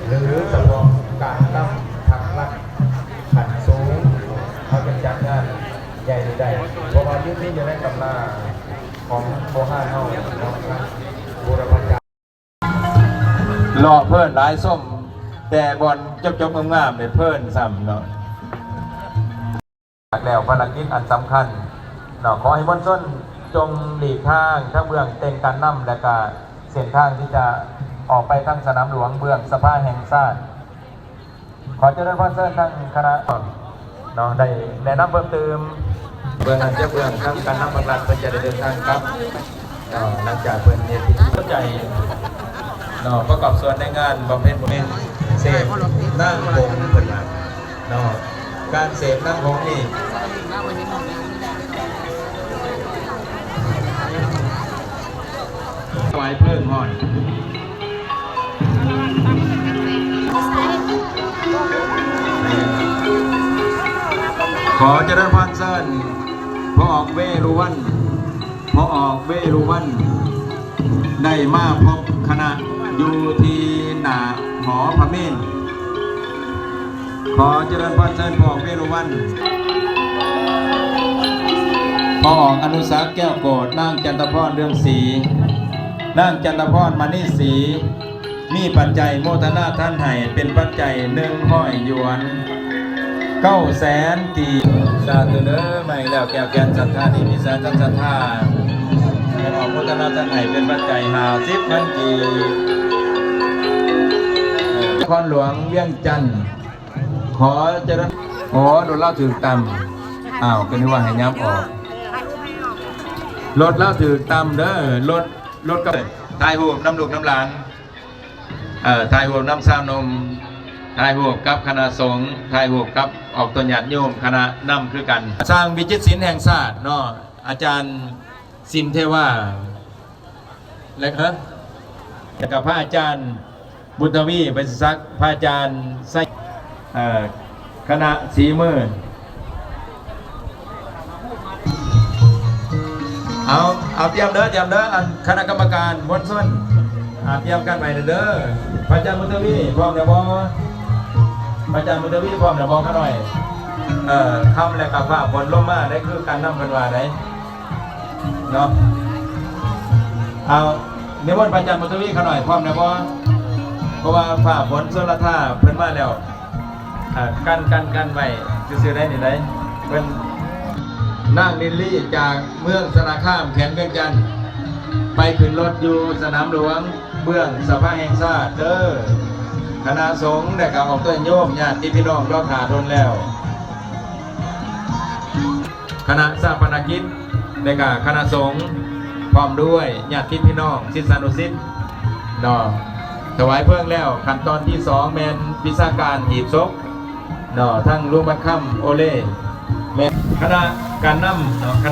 ຫຼືສະເພາະການນຳພັກລັດຂັ້ນສູງ ເຮົາຈຶ່ງຈັດງານໃຫຍ່ນີ້ໄດ້ ເພາະວ່າຢູ່ ມີຢູ່ໃນຕຳນາຂອງໂບຮານເຮົາເນາະ ທາງບູລະພະຈາ ເລາະເພີນຫຼາຍ ຊົມແຕ່ບ່ອນຈົບໆງາມໆ ໄດ້ເພີນຊ້ຳເນາະ. ແລ້ວພາລະກິດອັນສຳຄັນເນາະ ຂໍໃຫ້ມວນຊົນຈົ່ງຫຼີກທາງທາງເບື້ອງເຕັນການນຳ ແລະກະເສັ້ນທາງທີ່ຈະອອກໄປທາງສະໜາມຫຼວງ ເບື້ອງສະພາແຫ່ງຊາດ. ຂໍຈະເລີນພອນເຊີນທາງຄະນະເນາະ ໄດ້ແນະນຳເພີ່ມຕື່ມ ເບື້ອງນັ້ນຈະເບື້ອງທາງການນຳພັກລັດ ເພິ່ນຈະໄດ້ເດີນທາງກັບເນາະ ຫຼັງຈາກເພິ່ນເຮັດພິທີໃຫຍ່ເນາະ ປະກອບສ່ວນໃນງານບຳເພັນບຸນເສບນາງຜົງເພິ່ນວ່າ ເນາະ ການເສບນາງຜົງນີ້ ຖວາຍເພີງຮ້ອນ ຂໍຈະເລີນພອນເຊີນ ພໍ່ອອກເວລຸວັນ ພໍ່ອອກເວລຸວັນ ໄດ້ມາພົບຄະນະຢູ່ທີ່ໜ້າຫໍພະເມນ. ຂໍຈະເລີນພອນເຊີນພໍ່ອອກເວລຸວັນ ພໍ່ອອກອະນຸສັກ ແກ້ວໂກດ ນາງຈັນທະພອນ ເຮືອງສີ ນາງຈັນທະພອນ ມະນີສີ ມີປັດໄຈໂມທະນາທານໃຫ້ເປັນປັດໄຈໜຶ່ງຮ້ອຍຢວນ ເກົ້າແສນກີບ. ສາທຸເດີ ມາອີກແລ້ວ ແກ້ວແກ່ນສັດທາ ນີ້ມີສາຍສັດທາ ແມ່ນອອກໂມທະນາທ່ານໃຫ້ເປັນປັດໄຈຫ້າສິບພັນກີບ. ນະຄອນຫຼວງວຽງຈັນ ຂໍຈະເລີນ ໂອ້ ລົດລາວຖືກຕຳ ອ້າວ ກໍນຶກວ່າໃຫ້ຫຍັບອອກ ລົດລາວຖືກຕຳເດີ ລົດ ລົດກໍ ຖ່າຍຮູບນຳລູກນຳຫຼານ ເອີ ຖ່າຍຮູບນຳຊາວໜຸ່ມ ຖ່າຍຮູບກັບຄະນະສົງ ຖ່າຍຮູບກັບອອກຕົນຍາດໂຍມ ຄະນະນຳຄືກັນ ຊ່າງວິຈິດສິນແຫ່ງຊາດເນາະ ອາຈານສິນເທວາ ແລະ ເອີ ແລະກະພະອາຈານບຸນທະວີ ໄວສິສັກ ພະອາຈານໄຊ ເອີ ຄະນະສີມື ເອົາ ເອົາ ຕຽມເດີ ຕຽມເດີ ອັນຄະນະກຳມະການມວນຊົນ ອາ ຕຽມກັນໄວ້ເດີ. ພະອາຈານບຸນທະວີພ້ອມແລ້ວບໍ່? ພະອາຈານບຸນທະວີພ້ອມແລ້ວບໍ່? ຂ້ານ້ອຍ ເອີ ຄ່ຳແລ້ວກໍຟ້າຝົນລົງມາໄດ໋ ຄືການນຳເພິ່ນວ່າໄດ໋ເນາະ. ເອົາ ນິມົນພະອາຈານບຸນທະວີຂ້ານ້ອຍພ້ອມແລ້ວບໍ່? ເພາະວ່າຟ້າຝົນຊົນລະທາເພິ່ນມາແລ້ວ. ເອີ ກັນ ກັນ ກັນໄວ້ຊື່ໆໄດ໋ນີ້ໄດ໋ ເພິ່ນ ນາງລິນລີຈາກເມືອງຊະນະຄາມ ແຂວງວຽງຈັນ ໄປຂຶ້ນລົດຢູ່ສະໜາມຫຼວງ ເບື້ອງສະພາແຫ່ງຊາດເດີ. ຄະນະສົງ ແລະກະອອກຕົນຍາດໂຍມ ຍາດຕິພີ່ນ້ອງ ລໍຖ້າດົນແລ້ວ. ຄະນະຊາປະນະກິດ ແລະກະຄະນະສົງ ພ້ອມດ້ວຍຍາດຕິພີ່ນ້ອງ ສິດສານຸສິດເນາະ ຖວາຍເພີງແລ້ວ. ຂັ້ນຕອນທີສອງແມ່ນວິຊາການຫີບສົບເນາະ ທັງລຸງບັນຄຳ ໂອເລ ແມ່ນຄະນະການນຳເນາະ.